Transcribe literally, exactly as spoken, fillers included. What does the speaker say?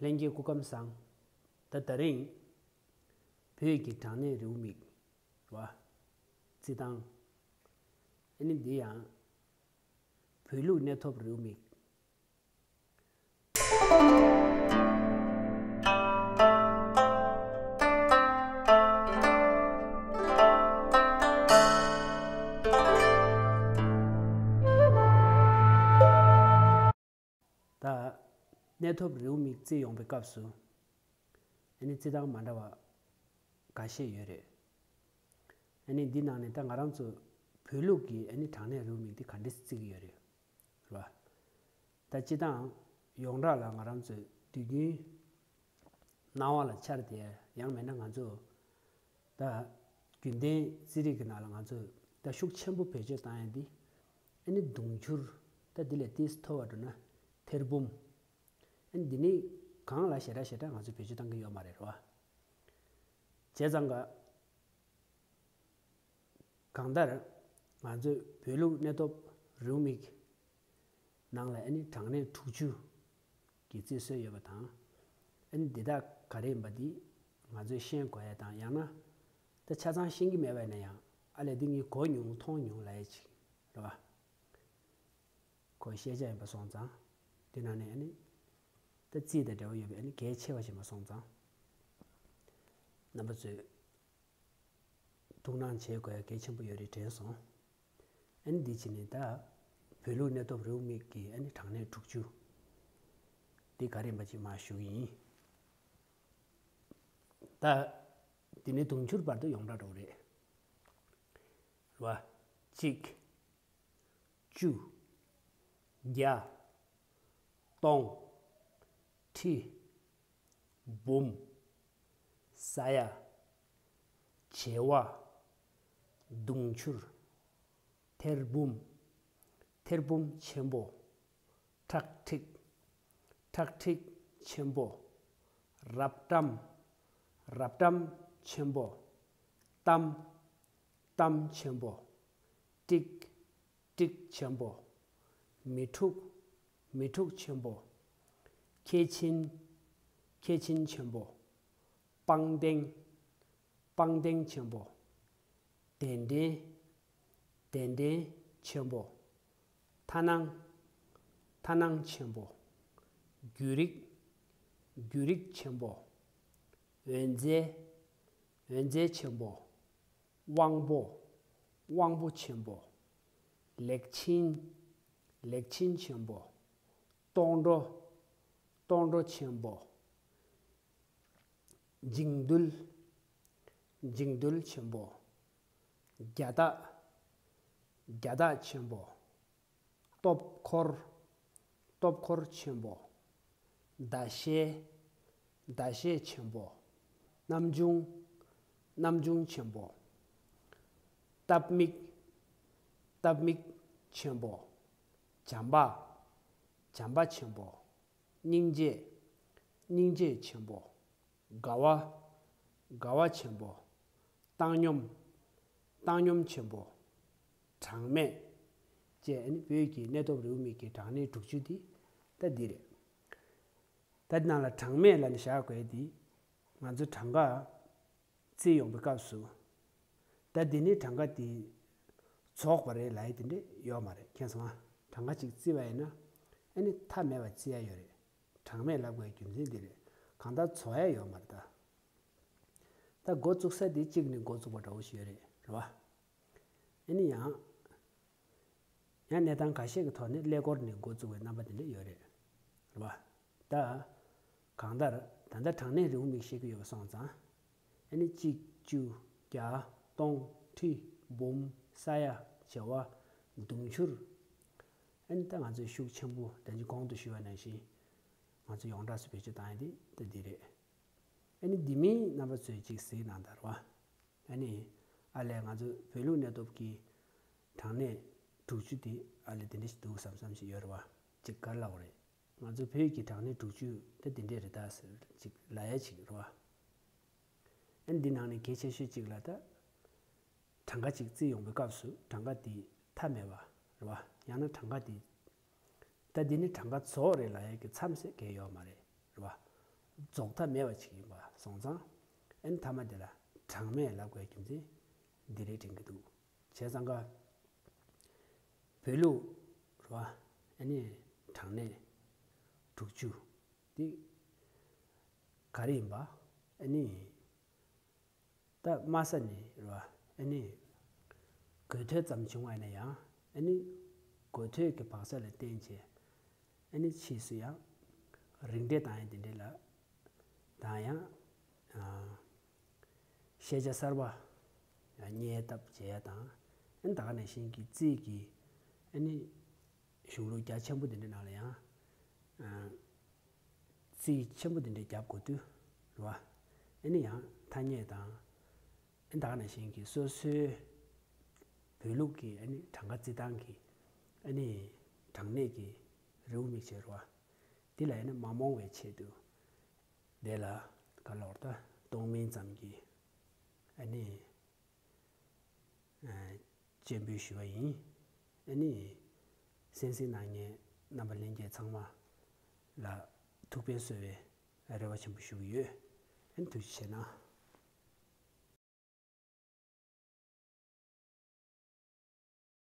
ལྷན་རྒྱས་སྐུ་ཁམས་བཟང་། ད་དེ་རིང་བོད་ཀྱི་གྲངས་གནས་རེའུ་མིག་རེད་བ། རྩི་སྟངས། ཨ་ནི་འདི་ཡང་བོད་ལུགས་གནས་ཐོབ་རེའུ་མིག་ད་གནས་ཐོབ་རེའུ་མིག་བརྩི་ཡོང་པའི་སྐབས་སུ། ཨ་ནི་རྩི་སྟངས་མ་འདྲ་བ་འགའ་ཤས་ཡོད་རེད། ཨ་ནི་འདི་ནང་ནས་ད་ང་རང་ཚོ་བོད་ལུགས་ཀྱི་ཨ་ནི་གྲངས་གནས་རེའུ་མིག་འདི་ག་འདྲས་བརྩི་གི་ཡོད་རེད། རེད་བ། ད་སྤྱིར་བཏང་ཡོངས་གྲགས་ལ་ང་རང་ཚོས་དུས་རྒྱུན་སྣང་བ་ལ་འཆར་ཏེ། ཡང་མིན་ན་ང་ཚོ་ད་རྒྱུན་ལྡན་རྩིས་རིག་གི་ནང་ལ་ང་ཚོས་ད་ཤུགས་ཆེན་པོ་བེད་སྤྱོད་བཏང་ཡ་འདི། ཨ་ནི་དུང་ཕྱུར། ད་འདི་ལས་ཏིས་མཐོ་བ་འགྲོ་ན་ཐེར་འབུམ། ཨ་ནི་འདི་ནི་གང་ལ་ཞེ་དྲག་ཞེ་དྲག་ང་ཚོས་བེད་སྤྱོད་བཏང་གི་ཡོད་མ་རེད། རེད་བ། བྱས་ཙང་ག་གང་ལྟར་ང་ཚོས་བོད་ལུགས་གནས་ཐོབ་རེའུ་མིག་ནང་ལ་ཨ་ནི་གྲངས་གནས་དྲུག་ཅུ་གི་རྩི་སྲོལ་ཡོད་པ་དང་། ཨ་ནི་འདི་དག་ག་རེ་ཡིན་པ་འདི་ང་ཚོས་ཤེས་དགོས་ཡ་དང་། ཡང་ན་ད་ཆ་ཚང་ཤེས་ཀྱི་མེད་པ་ཡིན་ན་ཡང་། ཨ་ལས་འདི་ངས་གོ་མྱོང་མཐོང་མྱོང་ལབ་ཡ་ཅིག་རེད་བ། ཁོའི་ཤེས་བྱ་ཡིན་པ་སོང་ཙང་། དེ་ནང་ནས་ཨ་ནི་ད་རྩིས་དང་འབྲེལ་བ་ཡོད་པའི་ཨ་ནི་གལ་ཆེ་བ་ཞིག་ཡིན་པ་སོང་ཙང་། རྣམ་པ་ཚོས་ཐུགས་སྣང་བྱེད་དགོས་ཡ་གལ་ཆེན་པོ་ཡོད་རེད་དྲན་སོང་། ཨ་ནི་འདི་བྱས་ནས་ད་བོད་ལུགས་གནས་ཐོབ་རེའུ་མིག་གི་ཨ་ནི་གྲངས་གནས་དྲུག་ཅུ་འདི་ག་རེ་ཡིན་པ་ཅིག་མར་ཞུ་གི་ཡིན། ད་འདི་ནས་དུང་ཕྱུར་བར་དུ་ཡོངས་གྲགས་འགྲོ་གི་རེད། རེད་བ། གཅིག་བཅུ། བརྒྱ། སྟོང་། ཁྲི། འབུམ། ས་ཡ། བྱེ་བ། དུང་ཕྱུར། ཐེར་འབུམ། ཐེར་འབུམ་ཆེན་པོ། ཁྲག་ཁྲིག། ཁྲག་ཁྲིག་ཆེན་པོ། རབ་བཀྲམ། རབ་བཀྲམ་ཆེན་པོ། གཏམ། གཏམ་ཆེན་པོ། ཀྲིག། ཀྲིག་ཆེན་པོ། མི་འཁྲུགས། མི་འཁྲུགས་ཆེན་པོ། ཁྱད་ཆེན། ཁྱད་ཆེན་ཆེན་པོ། པང་གདན། པང་གདན་ཆེན་པོ། གདན་འདྲེན། གདན་འདྲེན་ཆེན་པོ། མཐའ་སྣང། མཐའ་སྣང་ཆེན་པོ། རྒྱུ་རིག། རྒྱུ་རིག་ཆེན་པོ། འོད་མཛེས། འོད་མཛེས་ཆེན་པོ། དབང་པོ། དབང་པོ་ཆེན་པོ། ལེགས་ཕྱིན། ལེགས་ཕྱིན་ཆེན་པོ། སྟོང་འགྲོ། སྟོང་འགྲོ་ཆེན་པོ། འཇིང་རྡུལ། འཇིང་རྡུལ་ཆེན་པོ། རྒྱ་སྟག། རྒྱ་སྟག་ཆེན་པོ། སྟོབས་འཁོར། སྟོབས་འཁོར་ཆེན་པོ། ཟླ་ཤེལ། ཟླ་ཤེལ་ཆེན་པོ། རྣམ་འབྱུང་། རྣམ་འབྱུང་ཆེན་པོ། སྟབས་མིག། སྟབས་མིག་ཆེན་པོ། བྱམས་པ། བྱམས་པ་ཆེན་པོ། སྙིང་རྗེ། སྙིང་རྗེ་ཆེན་པོ། དགའ་བ། དགའ་བ་ཆེན་པོ། བཏང་སྙོམས། བཏང་སྙོམས་ཆེན་པོ། གྲངས་མེད། བཅས་ཨ་ནི་བོད་ཀྱི་གནས་ཐོབ་རེའུ་མིག་གི་གྲངས་གནས་དྲུག་ཅུ་འདི་ད་འདི་རེད། ད་འདི་ནང་ལ་གྲངས་མེད་ལབ་ནས་བཞག་དགོས་འདི། ང་ཚོ་གྲངས་ཀ་རྩིས་ཡོང་པའི་སྐབས་སུ། ད་འདི་ནི་གྲངས་ཀ་འདི་རྫོགས་པ་རེད་ལབ་ཡ་དེ་འདྲ་ཡོད་མ་རེད། མཁྱེན་སོང་ང་། གྲངས་ཀ་གཅིག་བརྩིས་པ་ཡིན་ན། ཨ་ནི་མཐའ་མེད་པ་བརྩི་ཡ་ཡོད་རེད། གྲངས་མེད་ལབ་དགོས་རྒྱུ་མཚན་འདི་རེད། གང་ལྟར་རྫོགས་ཡ་ཡོད་མ་རེད་ད། ད་འགོ་བཙུགས་ས་འདི་གཅིག་ནས་འགོ་བཙུགས་པ་འདྲ་བོ་ཞིག་ཡོད་རེད། རེད་བ། ཨ་ནི་ཡང་། ཡང་གནས་སྟངས་འགའ་ཤས་ཀྱི་ཐོག་ནས་ཀླད་ཀོར་ནས་འགོ་བཙུགས་པའི་རྣམ་པ་དེ་འདྲ་ཡོད་རེད། རེད་བ། ད། གང་ལྟར་ད་ལྟ་གྲངས་གནས་རེའུ་མིག་བཤད་ཀྱི་ཡོད་པ་སོང་ཙང་། ཨ་ནི་གཅིག་བཅུ། བརྒྱ། སྟོང་། ཁྲི། འབུམ། ས་ཡ། བྱེ་བ། དུང་ཕྱུར། ཨ་ནི་ད་ང་ཚོས་ཤུགས་ཆེན་པོ་ད་ཅི་གོང་དུ་ཞུས་པ་ནང་བཞིན། ང་ཚོ་ཡོངས་གྲགས་སུ་བེད་སྤྱོད་བཏང་ཡ་དེ་ད་འདི་རེད། ཨ་ནི་འདི་མིན་རྣམ་པ་ཚོས་ཅིག་གཟིགས་གནང་དང་། རེད་བ། ཨ་ནི། ཨ་ལས་ང་ཚོ་བོད་ལུགས་གནས་ཐོབ་ཀྱི་གྲངས་གནས་དྲུག་ཅུ་དེ་ཨ་ལས་དེ་འདྲ་ཞིག་འདུག་བསམ་བསམ་ཞིག་ཡོད། རེད་བ། ཅིག་ག་རེ་ལབ་དགོས་རེད། ང་ཚོ་བོད་ཀྱི་གྲངས་གནས་དྲུག་ཅུ་དེ་དེ་འདྲས་རེད་ད་ཟེར་ཅིག་ལབ་ཡ་ཅིག་རེད་བ། ཨ་ནི་འདི་ནང་ནས་གལ་ཆེ་ཤོས་ཅིག་ལ་ད། གྲངས་ཀ་ཅིག་བརྩིས་ཡོང་པའི་སྐབས་སུ་གྲངས་ཀ་དེ་མཐའ་མེད་པ་རེད་བ། ཡང་ན་གྲངས་ཀ་དེ། ད་འདི་ནི་གྲངས་ཀ་རྫོགས་རེད་ལབ་ཡ་གི་མཚམས་ཟེར་གང་ཡང་ཡོད་མ་རེད། རེད་བ། ཟློག་ཐབས་མེད་པ་ཅིག་ཡིན་པ་སོང་ཙང་། ཨ་ནི་མཐའ་མ་དེ་ལ་གྲངས་མེད་ལབ་དགོས་རྒྱུ་མཚན་འདི་རེད་དྲན་གྱི་འདུག་བྱས་ཙང་ཀ་བོད་ལུགས་རེད་བ། ཨ་ནི་གྲངས་གནས་དྲུག་ཅུ་འདི་ག་རེ་ཡིན་པ། ཨ་ནི་ད་དམའ་ས་ནས་རེད་བ། ཨ་ནི་གོ་ཐོས་ཙམ་བྱུང་བ་ཡིན་ན་ཡང་། ཨ་ནི་གོ་ཐོས་ཀྱི་བག་ཆགས་ལ་བརྟེན་བྱས། ཨ་ནི་ཕྱིས་སུ་ཡང་རིགས་འགྲེ་བཏང་ཡས་དེ་འདྲས་ལ། དང་ཡང་། ཨ། ཤེས་བྱ་གསར་པ་རྙེད་ཐབས་བྱེད་ཡ་དང་། ཨ་ནི་ད་ག་ནང་བཞིན་གྱི་རྩིས་ཀྱི། ཨ་ནི་གཞུང་ལུགས་རྒྱ་ཆེན་པོ་དེ་འདྲའི་ནང་ལ་ཡང་། ཨ། རྩིས་ཆེན་པོ་དེ་འདྲའི་རྒྱབ་དགོས་དུས་རེད་བ། ཨ་ནི་ཡང་ཐ་སྙད་དང་། ཨ་ནི་ད་ག་ནང་བཞིན་གྱི་སོ་སོའི་བོད་ལུགས་ཀྱི། ཨ་ནི་གྲངས་ཀ་རྩིས་སྟངས་ཀྱི། ཨ་ནི་གྲངས་གནས་ཀྱི་རེའུ་མིག་ཅིག་རེད་བ། དེ་ལ་ཡང་ན་མ་རྨོངས་པའི་ཆེད་དུ། དེ་ལ་ག་ལོར་ད་གཏོང་མིན་ཙམ་གྱི། ཨ་ནི། ཨ། སྤྱན་འབུལ་ཞུ་བ་ཡིན། ཨ་ནི། གསན་གཟིགས་གནང་མཁན་རྣམ་པ་ལྷན་རྒྱས་ཚང་མ་ལ་ཐུགས་ཕན་གསོས་པའི་རེ་བ་ཆེན་པོ་ཞུ་གི་ཡོད། ཨ་ནི་ཐུགས་རྗེ་ཆེ་གནང་།